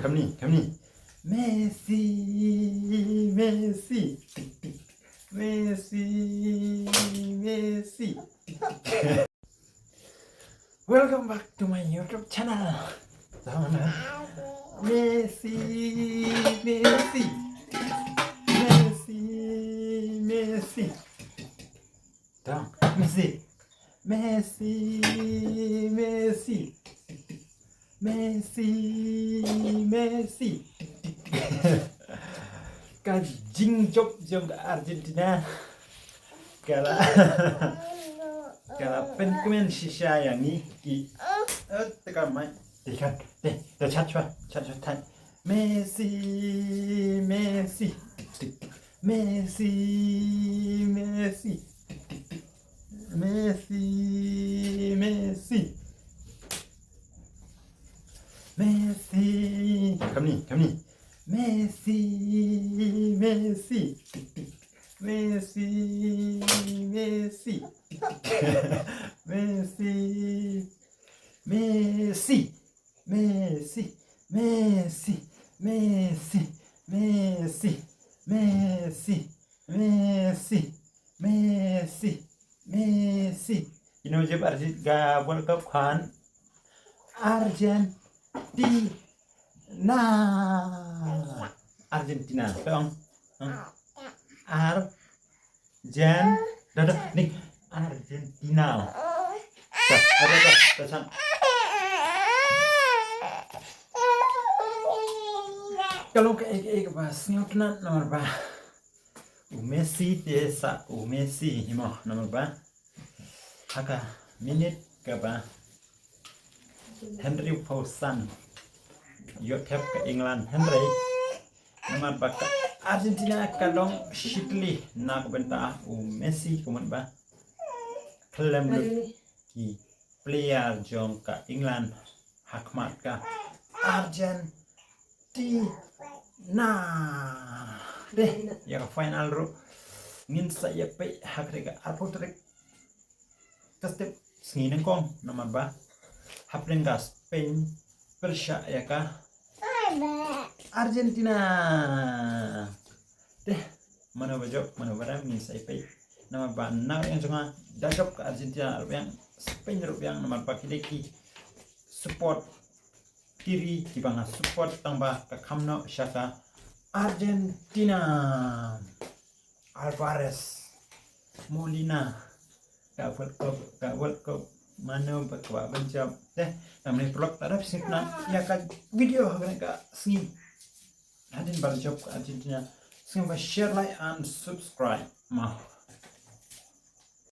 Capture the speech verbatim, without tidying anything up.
Kamni, kamni. Messi, Messi. Tik, tik. Messi, Messi. Tik, tik. Welcome back to my YouTube channel. Messi, Messi. Messi, Messi. Dang, Messi. Messi, Messi. Messi, Messi. Ka jingjop jong ka Argentina. Ka la, ka la pynkmen shisha ïa ngi ki. Eh, te ka mai. Te kan, te, te chat shwa, chat shwa, chat. Messi, Messi. Messi, Messi. Messi, Messi. Messi. Kamni, kamni. Messi, Messi. Messi, Messi. Messi. Messi. Messi, Messi, Messi, Messi, Messi, Messi, Messi, Messi. Ino jep Arjit ga World Cup khan Argentina. Argentina. Tong. Ar Jen, da, da, ni Argentina. Da, da, da, da, da, san. Ka long kaei kaei kaba sngewtynnat namar ba u Messi te sa u Messi hi mo namar ba ha ka minit kaba hynriewphew san ïoh thep ka England hynrei namar ba ka Argentina ka long shitli na ka bynta u Messi ka mut ba khlem lut ki player jong ka England ha khmat ka Argentina. Te ïa ka final ruh ngin sa ïa peit ha ka arphew tarik. Ka step sngi nyngkong namar ba hapdeng ka Spain pyrshah ïa ka Argentina. Te mano ba jop mano ba rem ngin sa ïa peit namar ba na ïa jong nga da jop ka Argentina ruh ïa Spain ruh ïa namar ba ki dei ki support ki ri kiba nga support tang ba ka kham noh sha ka Argentina. Alvarez, Molina, ka World Cup, ka World Cup mano ba ka ba ban jop. Te namar ne vlog ta dap sing na ïa ka video ha ka sngi. Hadien ba jop ka Argentina sing ba share, like and subscribe. Ma